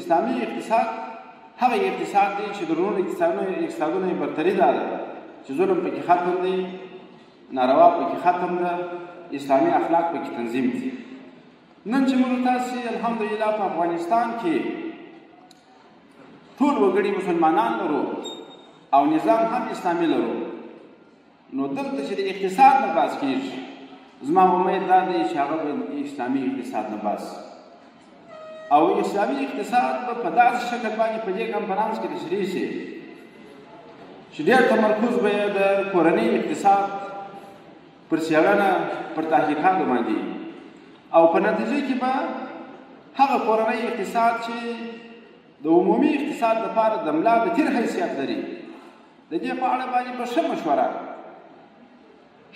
اسلامي اقتصاد هغه اقتصاد دی چې د نورو اقتصادونو یې برتري دا ده چې ظلم پکې ختم دی، ناروا پکې ختم ده، اسلامي اخلاق پکې تنظیم دي. نن چې موږ تاسې الحمدلله په افغانستان کې ټول وګړي مسلمانان لرو او نظام هم اسلامي لرو، نو دلته چې د اقتصاد نه بحث کېږي، زما امید دا دی چې هغه به اسلامي اقتصاد نه بحث او اسلامي اقتصاد به په داسې شکل باندې په دې کنفرانس کې تشریح شي چې ډېر تمرکز به یې د کورنۍ اقتصاد پر څېړنه، پر تحقیقاتو باندې، او په نتیجه کې به هغه کورنۍ اقتصاد چې د عمومي اقتصاد لپاره د ملا د تیر حیثیت لري، د دې په اړه باندې به ښه مشوره،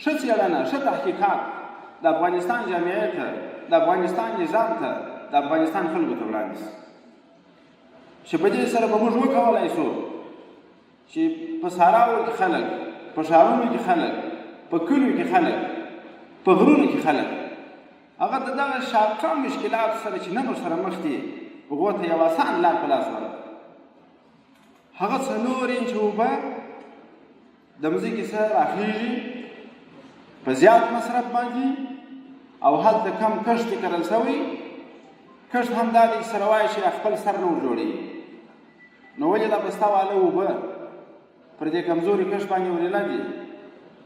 ښه څېړنه، ښه تحقیقات د افغانستان جامعې ته، د افغانستان نظام ته، د افغانستان خلکو ته وړاندې شي، چې په دې سره به موږ وکولای شو چې په ساراو کې خلک، په ښارونو کې خلک، په کلیو کې خلک، په غرونو کې خلک هغه د دغه شاقه مشکلاتو سره چې نن ورسره مخ دي، هغو ته یو اسان لار په لاس ورکړو. هغه 4 انچه اوبه د مځکې سره راخیږي په زیات مصرف باندې، او هلته کم کښت کرل شوی، کښت هم دا دی چې سره وایي چې خپل سر نه ورجوړوي. نو ولې دا بسته واله اوبه پر دې کمزوري کښت باندې ورېله دي؟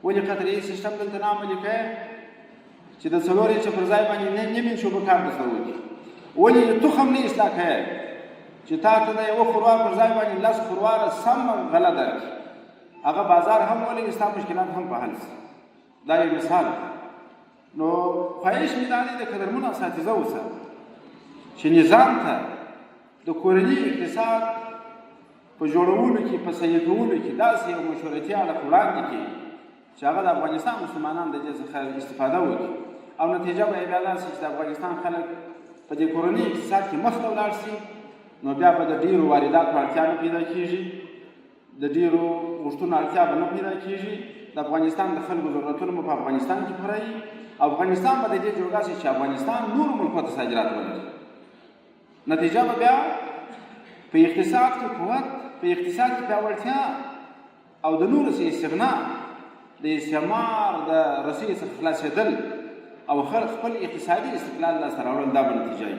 ولې قطري سیستم دلته نه عملي کوي چې د 4 انچه پر ځای باندې نیم انچ اوبه کار درته وکړي؟ ولې تخم نه اصلاح کوي چې تا ته د یوه خروار پر ځای باندې 10 خرواره سم غله درکړي، هغه بازار هم ولګي، ستا مشکلات هم په حل سي؟ دا یو مثال. نو خواهش مې دا دی د قدرمنو اساتذه اوسه چې نظام ته د کورني اقتصاد په جوړولو کې، په صحیح کولو کې داسې یو مشورتي اړخ وړاندې کړي چې هغه د افغانستان مسلمانان د دې څخه استفاده وکړي، او نتیجه به یې بیا داسې چې د افغانستان خلک په دې کورني اقتصاد کې مخته ولاړ سي، نو بیا به د ډېرو وارداتو اړتیا نه پیدا کېږي، د ډېرو غوښتنو اړتیا به نه پیدا کېږي، د افغانستان د خلکو ضرورتونه به په افغانستان کې پوره وي، افغانستان به د دې جوګه شي چې افغانستان نورو ملکو ته صادرات ولري. نتیجه به بیا په اقتصاد کې قوت، په اقتصاد کې پیاوړتیا او د نورو څخه استغنا، د استعمار د رسۍ څخه خلاصېدل او خپل اقتصادي استقلال لاسته راوړل، دا به نتیجه وي.